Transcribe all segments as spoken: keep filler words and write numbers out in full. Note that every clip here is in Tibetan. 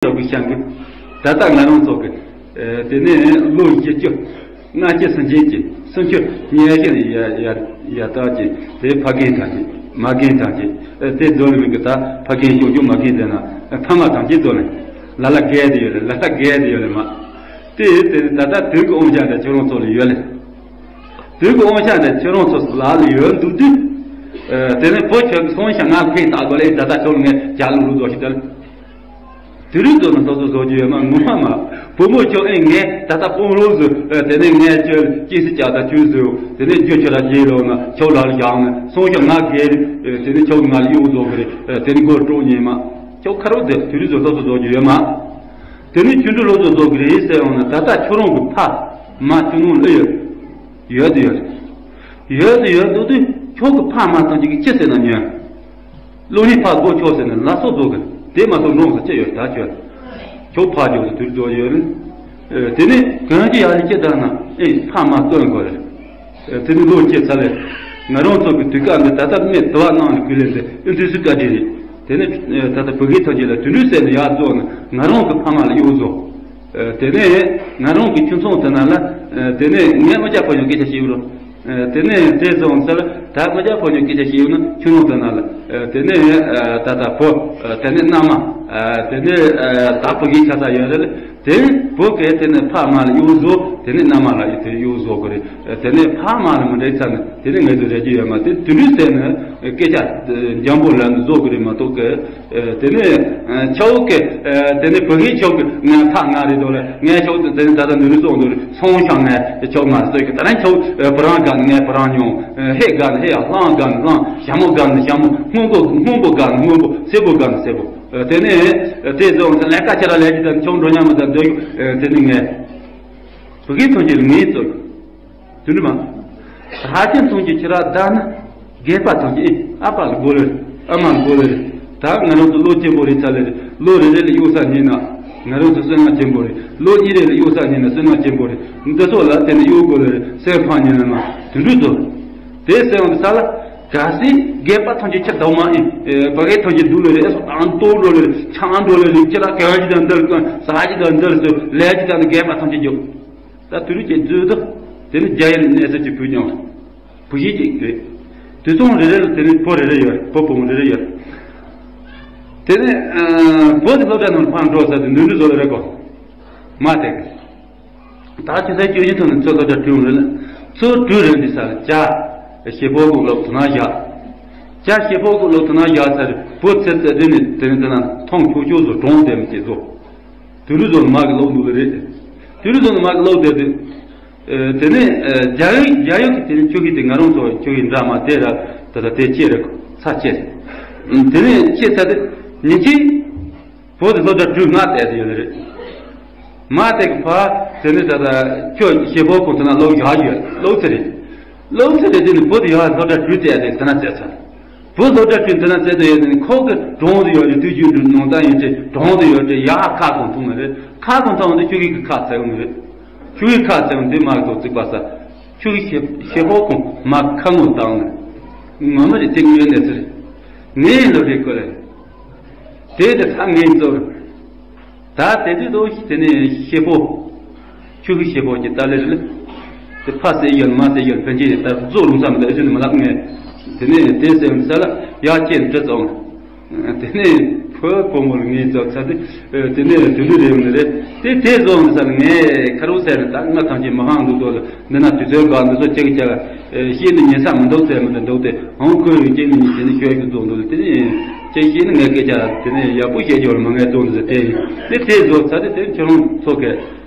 ཡག་པོ་བཤད་གི། ད་ལྟ་ང་རང་ཚོ་གི། ཨེ། དེ་ནས་ལོ་བཞི་བཅུ། ལྔ་བཅུ་སུམ་ཅུ་ཅན། སུམ་ཅུ་ཉི་ཤུ་ཡ་ཡ་ཡ་དག་ཅིག་དེ་ཕ་རྒན་ཐམས་ཅད་མ་རྒན་ཐམས་ཅད། ཨེ། དེ་རྫོགས་ལ་མི་གི། ད་ཕ་རྒན་ཞོག་ཞོག་མ་རྒན་དེ་ན་ཕ་མ་ཐམས་ཅད་རྫོགས་ལ། ལ་ལ་རྒས་དེ་ཡོད་ལ། ལ་ལ་རྒས་དེ་ཡོད་ལ་མ། དེ་དེ་ད་ལྟ་དུས་ཀྱི་དབང་ཆ་དེ་ཁྱོད་རང་ཚོ་ལ་ཡོད་ལ། དུས་ཀྱི་དབང་ཆ་དེ་ཁྱོད་རང་ཚོ་ལ་ལ་ཡོད་འདུག་དུས། ཨེ། དེ་ནས་བུ་ཁྱོད་ཀྱི་སོང་ཤག་ང་ཕན་བཏགས་དགོས་ལ། ད་ལྟ་ཁྱོད་ལ་ངས་ཇ་ལུག་ལུག་རྫོགས་ཤིག་དེ་ལ། དེ་རིང་ཚོ་ནི་ལྷོ་སོ་བཟོ་རྒྱུ་ཡོད་མ། ངོ་མ་མ། བུ་མོ་ཁྱོད་ཨེ་ངས་ད་ལྟ་དཔུང་རོགས་ཟེར། ཨེ། དེ་ནས་ངས་ཁྱོད་སྐྱེས་སུ་བཅག་ད་ཁྱོད་ཟེར། དེ་ནས་རྒྱུ་ཁྱོད་ར་རྗེས་ལོག་ན་ཁྱོད་ལ་ལ་བཞག་ནས་སོང་ཤག་ང་རྒས་རེད། ཨེ། དེ་ནས་ཁྱོད་ང་ལ་གཡོག་བཟོ་གི་རེད། ཨེ། དེ་ནས་སྒོར་སྤྲོ་ཉེ་མ། ཁྱོད་ཁ་རོག་དེ་དེ་རིང་ཚོ་ལྷོ་སོ་བཟོ་རྒྱུ་ཡོད་མ། དེ་ནས་ཁྱོད་འདྲ་ལྷོ་སོ་བཟོ་གི་རེད་ཟེར་ཡོང་ན། ད་ལྟ་ཁྱོད་རང་གི་ཕ་མ་ཁྱོད་ནང་ལ་ཡོད། ཡོད་དུ་ཡོད། ཡོད་དུ་ཡོད་འདུག་དུས་ཁྱོད་ཀྱི་ཕ་མ་ཐམས་ཅད་ཀྱིས་ཅི་ཟེར་ན་ཉོན། བློ་ནི་ཕ་སྒོ་ཕྱོགས་ཟེར་ནས་ལ་སོགས་རྫོགས་ཀྱི། དེ་མ་གཏོགས་འགྲོ་ས་ཅི་ཡོད། ད་ཁྱོད་ཁྱོད་ཕ་རྒྱོབ་སུ་དུར་རྫོགས་ཡོད་རེད། ཨེ། དེ་ནས་གང་ཅི་ཡག་ལས་ཅི་ད་ན། ཨེ། ཕ་མ་སྟོན་དགོས་རེད། ཨེ། དེ་ནས་ལོ་སྐྱེས་ཚར་ལས་ང་རང་ཚོ་གི་དུས་སྐབས་འདི་ད་ལྟ་མི་དུ་བ་ནང་ལ་ཁུལ་ལས་འདི་ཨེ་འདི་སུ་བཀའ་དྲིན་རེད། དེ་ནས། ཨེ། ད་ལྟ་བུ་གའི་ཐོག་ཅིག་ལ་དུད་འགྲོའི་སྲས་ནས་ཡར་རྫོགས་ནས་ང་རང་གི་ཕ་མ་ལ་གཡོག་བཟོ། ཨེ། དེ་ནས་ང་རང་གི་ཁྱིམ་ཚང་དེ་ན་ལ། ཨེ། དེ་ནས་ངས་ཨོ་ཅག་ཕོ་ཉོ་སྐད་ཆ་བཤད་ཡོད་རོ། ཨེ། དེ་ནས་དེ་ཚོ་ཚ་ལ་ད་ཨོ་ཅག་ཕོ་ཉོ་སྐད་ཆ་བཤད་ཡོད་ན་ཁྱིམ་ཚང་དེ་ན་ལ། ཨེ། དེ་ནས། ཨེ། ད་ལྟ་བུ། ཨེ། དེ་ནས་མནའ་མ། ཨེ། དེ་ནས། ཨེ། ད་བུ་གའི་ཆ་ཚ་ཡོད་རེད་ལ། དེ་བུ་གས་དེ་ནས་ཕ་མ་ལ་གཡོག་བཟོ། དེ་ནས་མནའ་མ་ལ་ཡི་དེ་གཡོག་བཟོ་གི་རེད། ཨེ། དེ་ནས་ཕ་མ་ལ་མི་འདྲ་ཚ་ནས་དེ་ནས་ངས་དེ་རེ་རྒྱུ་ཡོད་མ། དེ་དུད་འགྲོའི་སྲས་ནས་སྐད་ཆ་འཇམ་པོ་ལ་བཟོ་གི་རེད་མ་གཏོགས་གི། ཨེ། དེ་ནས། ཨེ། ཁྱོད་ཀྱི། ཨེ། དེ་ནས་བུ་གའི་ཁྱོད་ཀྱི་ང་ཕ་ང་རེད་དོ་ལ། ངས་ཁྱོད་དེ་ནས་ད་ལྟ་འདི་རུ་སོང་འདུག་སོང་ཤག་ངས་ཁྱོད་ང་སོས་ཀྱི། ད་རང་ཁྱོད། ཨེ། བུ་རང་དགའ་ནས་ངས་བུ་རང་མྱོང་། ཨེ། ཧེ་དགའ་ནས་ཧེ་ཡ། ལྷང་དགའ་ནས་ལྷང་། ཞྭ་མོ་དགའ་ནས་ཞྭ་མོ། སྔོན་པོ་སྔོན་པོ་དགའ་ནས་སྔོན་པོ། སེར་པོ་དགའ་ནས་སེར་པོ། ཨེ། དེ་ནས། ཨེ། དེ་ཚོ་ལས་ཀ་ཁྱེད་རང་ལས་ཀྱི་དང་ཁྱོད་འགྲོ་མཉམ་མི་དང་འདོད། ཨེ། དེ་ནས་ངས་བུ་གའི་ཐོན་གྱི་ངའི་ཚོ། དུད་འགྲོ་མ། ད་ཁྱིམ་ཚང་གི་ཁྱེད་རང་བདག་ན། རྒས་པ་ཐམས་ཅད་ཨ་ཕ་ལ་དགོས་རེད། ཨ་མ་ལ་དགོས་རེད། ད་ང་རང་ཚོ་ལོ་ཆེན་པོ་རེད་ཚར་ལེ་རེད། ལོ་རེ་རེ་ལ་གཡོག་ས་ཉིན་ན་ང་རང་ཚོ་བསོད་ནམས་ཆེན་པོ་རེད། ལོ་གཉིས་རེ་ལ་གཡོག་ས་ཉིན་ན་བསོད་ནམས་ཆེན་པོ་རེད། འདི་ཚོ་ལ་དེ་ནས་གཡོག་དགོས་ལེ་རེད། སེམས་ཕངས་ཉིན་ན་དུད་འགྲོ་ཚོ། དེ་སེམས་འདི་ས་ལ་ག་སྲིད་རྒས་པ་ཐམས་ཅད་ཁྱེར་དང་མ་ཡིན། ཨེ། བུ་གའི་ཐམས་ཅད་སྡུག་ལེ་རེད། ཨེ་སོ་དང་ལྟོ་འགྲོ་ལེ་རེད། ཆང་འགྲོ་ལེ་རེད། ཁྱེད་རང་གང་ཞིག་དང་འདིར་གང་ཟ་ཞིག་དང་འདིར་སོ་ལས་ཀྱི་དང་ནི་རྒས་པ་ཐམས་ཅད་འཇོག་ད་དུད་འགྲོ་ཅན་བཟོས་དུ། དེ་ནི་རྒྱ་ཡན་གནས་ས་ཀྱི་བུ་ཀྱང་བུ་ཞིག་ཅིག་རེད། དུད་ཚང་རེ་རེ་ལ་དེ་ནི་བུ་རེ་རེ་ཡོད། བུ་བུ་མོ་རེ་རེ་ཡོད། དེ་ནི་ཨ་བུ་དེ་སློབ་གྲྭ་ནང་ཕར་འགྲོ་ས་དེ་ནུས་ནུས་བཟོ་ལ་རེ་གོ། མ་དེ་ད་ཁྱེད་ཚོའི་སྐྱོ་ཤི་ཐོག་ནས་ཚོ་སློབ་གྲྭ་བྲིས་རེད་ལ། ཚོ་བྲིས་རེད་འདི་ས་ལ་ཇ་ཞེ་པོ་གུ་ལོག་ཐུ་ན་བཞག་ཇ་ཞེ་པོ་གུ་ལོག་ཐུ་ན་བཞག་ཚར་བུ་ཚེ་ཚེ་དེ་ནི་དེ་ནི་དེ་ན་མཐོང་ཆོག་ཆོག་བཟོ་གྲོང་དེ་མི་ཅེས་བཟོ། དུད་འགྲོ་ཚོ་མ་གི་ལོག་འདུག་ལེ་རེད། དུད་འགྲོ་ཚོ་མ་གི་ལོག་དེ་དུས། ཨེ། དེ་ནས་ཨེ་རྒྱ་ཡོད་རྒྱ་ཡོད་ཀྱི་དེ་ནས་ཆོས་ཀྱི་དེ་ང་རང་ཚོ་ཆོས་ཀྱི་འདྲ་མ་དེ་ར་ད་ལྟ་དེ་ཆེ་རེད་ཚ་ཆེ། དེ་ནས་ཆེ་ཚ་དེ་ཉིན་གཅིག་བོད་དུ་སློབ་གྲྭ་དྲུག་ལྔ་བསྡད་དེ་ཡོད་རེད། མ་དེ་གི་ཕ་དེ་ནས་ད་ལྟ་ཁྱོད་ཞེ་པོ་ཁོང་དེ་ན་ལོག་ཡག་ཡོད་ལོག་ཚེ་རེད། ལོག་ཚེ་རེད་དེ་ནས་བོད་དུ་ཡག་སློབ་གྲྭ་དྲུག་བསྡད་དེ་དེ་ན་བསྡད་ཚར། བུ་སློབ་གྲྭ་ཁྲིད་འདི་ན་བཙལ་དུ་ཡོད་ནི་ཁོ་གི་གྲོང་དུ་ཡོད་རེད། དུས་རྒྱུན་དུ་ནང་ད་ཡིན་ཏེ་གྲོང་དུ་ཡོད་དེ་ཡ་ཁ་གང་མཐོང་ནི་རེད། ཁ་གང་མཐོང་དེ་ཆུ་གི་གི་ཁ་ཚ་ཡོང་ནི་རེད། ཆུ་གི་ཁ་ཚ་ཡོང་དེ་མ་གཏོགས་བརྩིགས་པ་ས་ཆུ་གི་ཞེ་ཞེ་ཧོ་ཁོང་མ་ཁ་ངོ་བཏང་ནི་ངོ་མ་རེད། དེ་ངའི་གནས་ཚུལ་རེད། ངའི་ལོ་རེད་ཀོ་རེད། དེ་དེ་ཁ་ངའི་ཚོར། ད་དེ་དུས་དུ་དེ་ནས་ཤེ་པོ། ཆུ་ཤི་ཤེ་པོ་གྱི་ཏཱ་ལེ་རེད། དེ་ཕ་ཟེར་ཡོད་མ་ཟེར་ཡོད་ཕན་ཆད་ད་བཟོ་རུང་བསམ་དེ་ཨེ་ཟེར་ནི་མ་ལགས་ངས། དེ་ནས་དེ་ཟེར་ས་ལ་ཡ་ཁྱེད་འདྲི་ཙང་། དེ་ནས་ཕོ་ཕོ་མོ་ལ་ངས་ཙག་ཚ་དེ། དེ་ནས་དུ་ལུ་རེ་ཡོང་ནི་རེད། དེ་དེ་བཟོ་ས་ལ་ངས་ཁ་རུ་ཟེར་ནི་ད་ང་ཐང་ཆེན་མ་ཧང་འདུག་དོ་ལ། འདི་ན་དུས་ཚོད་འགག་འདི་ཚོ་ཅིག་ཅིག་ཤེས་ནི་ཉན་ས་མི་འདུག་ཟེར་མི་འདུག་འདུག་སྟེ་ཧང་ཁོས་ཡོད་ཅེས་ནི་ཉིན་ཞིག་ནི་ཁྱོད་ཀྱི་རྫོང་དུ་དེ་ནི་ཅིག་ཤེས་ནི་ངས་སྐད་ཆ་དེ་ནི་ཡག་པོ་བཤད་རྒྱུ་མ་ངས་རྫོང་དུ་ཟེར་དེ་ཡིན་དེ་དེ་བཟོ་ཚ་དེ་དེ་ཁྱོད་རང་ཚོ་གས་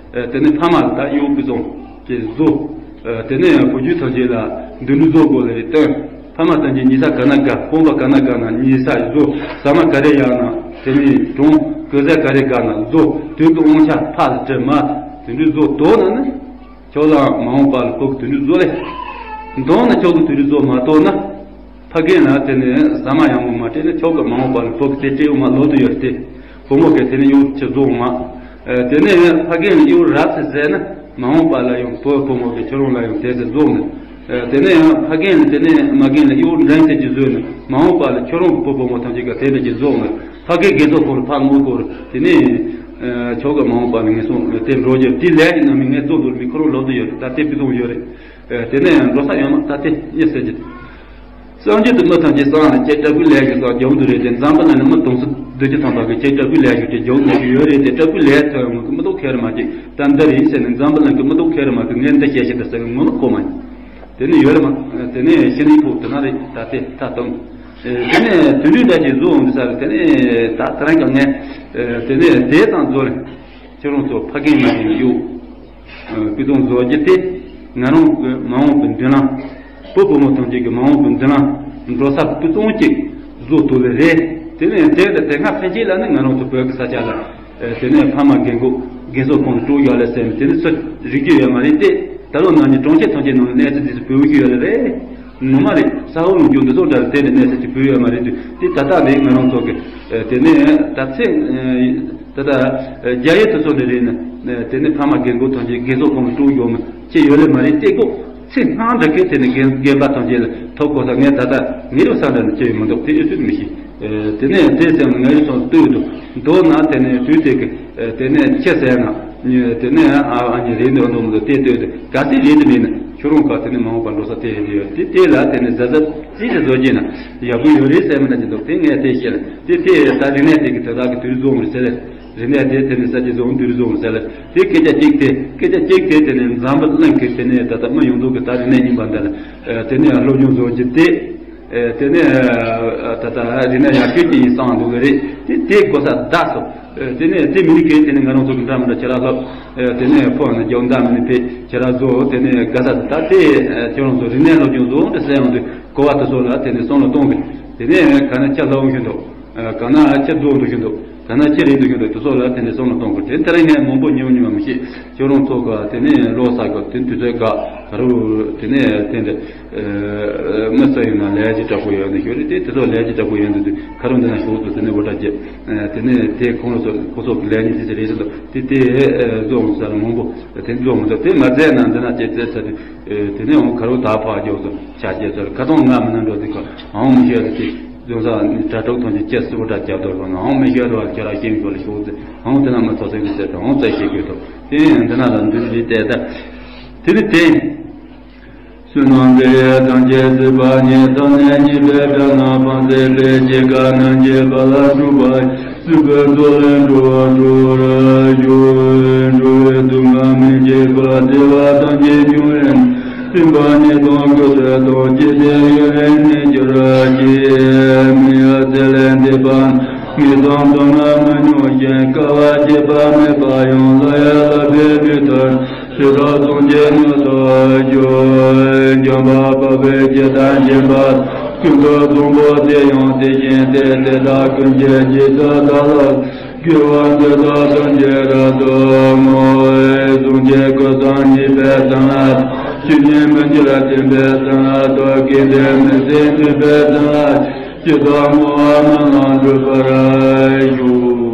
དེ་ནི་ཕ་མ་ལ་ད་གཡོག་པི་རྫོང་གི་བཟོ། དེ་ནི་བུ་རྒྱུད་ཐམས་ཅད་ལ་འདི་འདྲ་བཟོ་དགོས་ལ་རེད་སྟོན། ཕ་མ་ཐམས་ཅད་ཉི་ས་ག་ན་དགའ་ཁོང་པ་ག་ན་དགའ་ན་ཉི་ས་བཟོ། ཟ་མ་ག་རེ་ཡག་ན་དེ་ནི་གྲོང་གོས་ས་ག་རེ་དགའ་ན་བཟོ། དུས་ཀྱི་དབང་ཆ་ཕ་ལ་སྤྲད་མ་དེ་འདྲ་བཟོ་དོ་ན་ནི། ཁྱོད་ལ་མ་འོངས་པ་ལ་བོད་ཀྱི་དུད་འགྲོ་བཟོ་ལེ། མདོར་ན་ཁྱོད་ཀྱི་དུད་འགྲོ་བཟོ་མ་གཏོགས་ན། ཕ་རྒན་ལ་དེ་ནས་ཟ་མ་ཡང་མོ་མ་སྤྲད་ན་ཁྱོད་ཀྱི་མ་འོངས་པ་ལ་བོད་ཀྱི་དེ་སྤྲད་ཡོང་མ་ལོ་དུ་ཡོད་དེ། བུ་མོ་གིས་དེ་ནས་གཡོག་ཅི་བཟོ་མ། དེ་ནས་ཕ་རྒན་ལ་གཡོག་རབ་ཙམ་ཟས་ན་མ་འོངས་པ་ལ་ཡང་བོད་བུ་མོ་གིས་ཁྱོད་རང་ལ་ཡང་དེ་ཙམ་བཟོ་ནས། དེ་ནས་ཡང་ཕ་རྒན་ལ་དེ་ནས་མ་རྒན་ལ་གཡོག་འདྲེན་ཙམ་ཅིག་བཟོས་ནས་མ་འོངས་པ་ལ་ཁྱོད་རང་གི་བུ་བུ་མོ་ཐམས་ཅད་ཀྱིས་དེ་འདྲ་ཅིག་བཟོ་ནས་ཕ་རྒན་རྒན་ཚོགས་ཁོ་ལ་ཕ་ངོ་ཁོ་རུ་དེ་ནས། ཨ། ཆོ་ག་མ་འོངས་པ་ནས་ངན་སོང་དེ་འགྲོ་རྒྱུ་དེ་ལས་ཀྱི་ནང་མི་ངས་རྫོགས་འདུག་མི་ཁོ་རང་ལོག་ཏུ་ཡོད་རེད། ད་དེ་ཕུན་སུམ་ཡོད་རེད། ཨ། དེ་ནས་འགྲོ་ས་ཡོད་མ་ད་དེ་གཉིད་སད་ཀྱི། སངས་རྒྱས་ཀྱི་མི་ཐམས་ཅད་སངས་ནས་ཁྱེད་སྐྲ་ཁུ་ལས་ཀྱི་སངས་རྒྱ་བོ་འདུག་རེད་དེ། འཛམ་བུ་གླིང་ནས་མི་དུང་སོ་བདུན་ཅུ་ཐམ་པ་གི་ཁྱེད་སྐྲ་ཁུ་ལས་ཀྱི་དེ་རྒྱ་བོ་ནས་ཡོད་རེད་དེ། སྐྲ་ཁུ་ལས་ཐོན་ཡོང་གི་མི་འདུག་ཁེ་རེ་མ་ཅིག་ད་འདི་རེད་ཟེར་ནས། འཛམ་བུ་གླིང་གི་མི་འདུག་ཁེ་རེ་མ་གི་ངས་འདི་བཤད་ཤེས་ད་ཟེར་གི་ངོ་མ་གོ་མ་ཡིན། དེ་ནས་ཡོད་རེད་མ། དེ་ནས་ཤི་ནས་ཕུག་དེ་ན་རེད་ད་དེ་ད་དུང་། དེ་ནས་དུད་འགྲོའི་སྒྲ་ཅིག་གཟུགས་འོང་དུ་ས་རེད། དེ་ནས་ད་དེ་རང་གི་ངས་དེ་ནས་དེ་ཙམ་རྫོགས་རེད། ཁྱེད་རང་ཚོ་ཕ་རྒན་མ་རྒན་གཡོག་ཕུན་སུམ་བཟོ་རྒྱུ་དེ་ང་རང་གི་མ་འོངས་པའི་མདུན་ལམ། བུ་བུ་མོ་ཐམས་ཅད་ཀྱི་མ་འོངས་པའི་མདུན་ལམ་འགྲོ་ས་ཕུན་སུམ་ཅིག་བཟོ་ཐུབ་ལེ་རེད། དེ་ནས་དེ་ལ་དེ་སྔ་ཕན་ཆད་ལ་ནི་ང་རང་ཚོ་བོད་ཀྱི་ས་ཆ་ལ། དེ་ནས་ཕ་མ་རྒན་གོག་རྒན་གསོ་ཁང་དུ་སྤྲོད་ཡོད་ལེ་ཟེར་ནས་དེ་ནས་སུ་རིག་རྒྱུ་ཡོད་མ་རེད་དེ། ད་ལོ་ནང་གི་གྲོང་ཁྱེར་ཐམས་ཅད་ནང་ལ་གནས་ཚུལ་དེ་ཚོ་བོད་ཀྱི་ཡོད་ལེ་རེད། ངོ་མ་རེད། ས་འོག་ལུང་རྒྱུ་འདི་ཚོ་འདྲ་རེད། དེ་ནས་གནས་ཚུལ་དེ་བོད་ཡོད་མ་རེད་དུས་དེ་ད་ལྟ་ནས་ང་རང་ཚོ་གི་དེ་ནས་ད་ཚེ་ད་ལྟ་རྒྱ་ཡུལ་དུ་སོང་ནས་རེད་ན། དེ་ནས་ཕ་མ་རྒན་གོག་ཐམས་ཅད་རྒན་གསོ་ཁང་དུ་སྤྲོད་ཡོད་མ་ཅི་ཡོད་ལེ་མ་རེད། དེ་གོ་ཚེ་སྔ་འདྲ་གི་དེ་ནས་རྒན་རྒན་པ་ཐམས་ཅད་ལ་ཐོབ་གོ་ས་ངས་ད་ལྟ་ངེད་རུ་ས་འདྲ་ནས་ཅི་ཡོད་མི་འདུག་དེ་ཨེ་སུས་མི་ཤེས། དེ་ནས་དེ་ཚེ་ངེད་རུ་སོང་ལྟོས་འདུག་མདོར་ན་དེ་ནས་དུས་དེ་གི་དེ་ནས་ཁྱེད་ཟེར་ན། དེ་ནས་ཨ་ཨ་ནི་རེད་འདུག་འདུག་མི་འདུག་དེ་ལྟོས་དེ་ག་ཚད་རེད་དེ་མིན་ན་ཁྱོད་རང་ག་དེ་ནས་མ་འོངས་པ་འགྲོ་ས་དེ་ཡོད་དེ་དེ་ལ་དེ་ནས་གཟབ་གཟབ་ཅི་ཞིག་བཟོ་རྒྱུ་ན་ཡག་པོ་ཡོད་རེད་ཟེར་མི་ན་ཅི་འདུག་དེ་ངས་དེ་བཤད་ལ་དེ་དེ་ད་རིག་གནས་དེ་གི་དེ་དག་གི་དུས་རྫོགས་རེད་ཟེར། རིག་གནས་དེ་དེ་ནས་ས་ཆ་བཟོ་དུས་རྫོགས་ཟེར་ལ་དེ་སྐད་ཆ་གཅིག་དེ་སྐད་ཆ་གཅིག་དེ་དེ་ནས་འཛམ་བུ་གླིང་གི་དེ་ནས་ད་ལྟ་མི་ཡོངས་རྫོགས་གི་ད་རིག་གནས་རྙིང་པ་འདི་ལ་དེ་ནས་སློབ་སྦྱོང་བཟོ་རྒྱུ་དེ། དེ་ནས་ད་ལྟ་རིག་གནས་ཡར་སྐྱེད་ཀྱི་ཡིན་བསམ་འདུག་གི་རེད། དེ་དེ་གོ་ས་བདག་སོ། དེ་ནས་དེ་མི་ནི་གས་དེ་ནས་ང་རང་ཚོ་གི་འདྲ་མི་འདྲ་ཁྱེད་རང་ལྷག་དེ་ནས་ཕོ་ནི་རྒྱ་འདྲ་མི་ནི་དེ་ཁྱེད་རང་བཟོ་དེ་ནས་ག་ས་ད་དེ་ཁྱེད་རང་ཚོ་རིག་གནས་སློབ་སྦྱོང་བཟོ་དེ་གསལ་ཡོང་དུས་གོ་བ་དེ་ཚོ་ལ་དེ་ནས་བསམ་བློ་གཏོང་གི་དེ་ནས་ག་ན་ཁྱེད་ལྷག་འོང་ཤིན་ཏུ། ག་ན་ཁྱེད་རྫོགས་འདུག་ཤིན་ཏུ། ག་ན་ཁྱེད་རེད་འདུག་ཤིན་ཏུ་དེ་ཚོ་ལ་དེ་ནས་བསམ་བློ་གཏོང་དགོས་དེ་དེ་རིང་ངས་མང་པོ་ཉུང་ཉུང་མ་མི་ཤེས། ཁྱོད་རང་ཚོ་ག་དེ་ནས་ལོ་གསར་ག་དེ་དུས་ཚོད་ག་ག་རུ་དེ་ནས་དེ་འདྲ་མི་ས་ཡོད་ན་ལས་ཀྱི་དྲག་པོ་ཡོད་ནི་ཤོད་རེད་དེ་དེ་ཚོ་ལས་ཀྱི་དྲག་པོ་ཡོད་འདུག་དུས་ག་རུ་འདི་ན་ཤོག་ཏུ་དེ་ནས་འོ་དྲ་བྱེད། དེ་ནས་དེ་ཁོང་ཚོ་ཁོ་ཚོ་གི་ལས་ཉིན་དེ་ཚོ་རེད་ཟེར་དུས་དེ་དེ་རྫོགས་ས་ལ་མང་པོ་དེ་རྫོགས་མི་འདུག་དེ་མ་རྫས་ན་འདི་ན་ཅེ་རྫས་ཚ་དུས་དེ་ནས་འོང་ག་རུ་ད་ཕག་རྒྱོགས་སུ་ཆ་རྒྱས་ཚོར་ཁ་ཐོང་ང་མི་ན་འགྲོ་དུས་ཁོ་འོང་མི་ཤེས་རེད་དེ། རྫོང་ས་ནི་གྲྭ་གྲོགས་ཐོན་ཏེ་ཁྱེད་སུ་བོ་གྲྭ་རྒྱབ་དོར་བ་ན་ཧོང་མི་ཤོད་རོགས་ཁྱེད་རང་ཤེས་མཁན་ལ་ཤོག་ཟེར་ཧོང་དེ་ན་མི་ཐོག་སེང་གི་ཟེར་དང་ཧོང་རྩ་ཤེས་དགོས་ཐོག་དེ་ཡང་འདི་ན་ལ་འདུ་འདི་བལྟས་ད་དེ་ནི་དེ་བསོད་ནམས་འདི་ཡས་ཐམས་ཅད་སྲིད་པ་ཉིད་ཐོབ་ནས་ཉེས་པའི་དགྲ་རྣམས་ཕམ་བྱས་པའི་སྐྱེ་རྒ་ན་འཆིའི་རྦ་རླབས་འཁྲུགས་པ་སྲིད་པའི་མཚོ་ལས་འགྲོ་བ་སྒྲོལ་བར་ཤོག་འགྲོ་བའི་སྡུག་བསྔལ་མི་བྱེད་པ་བདེ་བ་ཐམས་ཅད་འབྱུང་བའི་སེམས་དཔའ་ཉིད་དང་སྐུ་ཚེ་དང་བཅས་ཏེ་ཡུན་རིང་གནས་གྱུར་ཅིག་མི་ཡ་ཚེ་ལས་འདས་པ་ངེས་དང་དོན་ལ་མི་མྱོང་ཞིང་། དཀའ་བ་སྤྱད་པ་མེད་པ་ཡང་། བསླབ་ཡ་བསླབ་པའི་ལུས་མཐར་ཕྱིན་རབ་གསུངས་ཀྱི་ནུས་སུ་གྱུར། འཇམ་དཔལ་དཔའ་བོས་ཇི་ལྟར་མཁྱེན་པ་ཀུན་ཏུ་བཟང་པོ་དེ་ཡང་དེ་བཞིན་ཏེ། དེ་དག་ཀུན་གྱི་རྗེས་སུ་བདག་སློབ། དགེ་བ་འདི་དག་ཐམས་ཅད་རབ་ཏུ་བསྔོ། གསུང་གཅིག་གུ་གསུམ་བརྙེས་པའི་སེམས་ལ། ཆོས་ཉིད་མི་འགྱུར་བརྟན་པའི་སེམས་ལ། ཐོབ་དཀའ་སྡུག་མི་སེལ་ནུས་པའི་སེམས་ལ། ཇི་ལྟར་བསྔོ་བ་སྨོན་ལམ་འགྲུབ་པར་ཤོག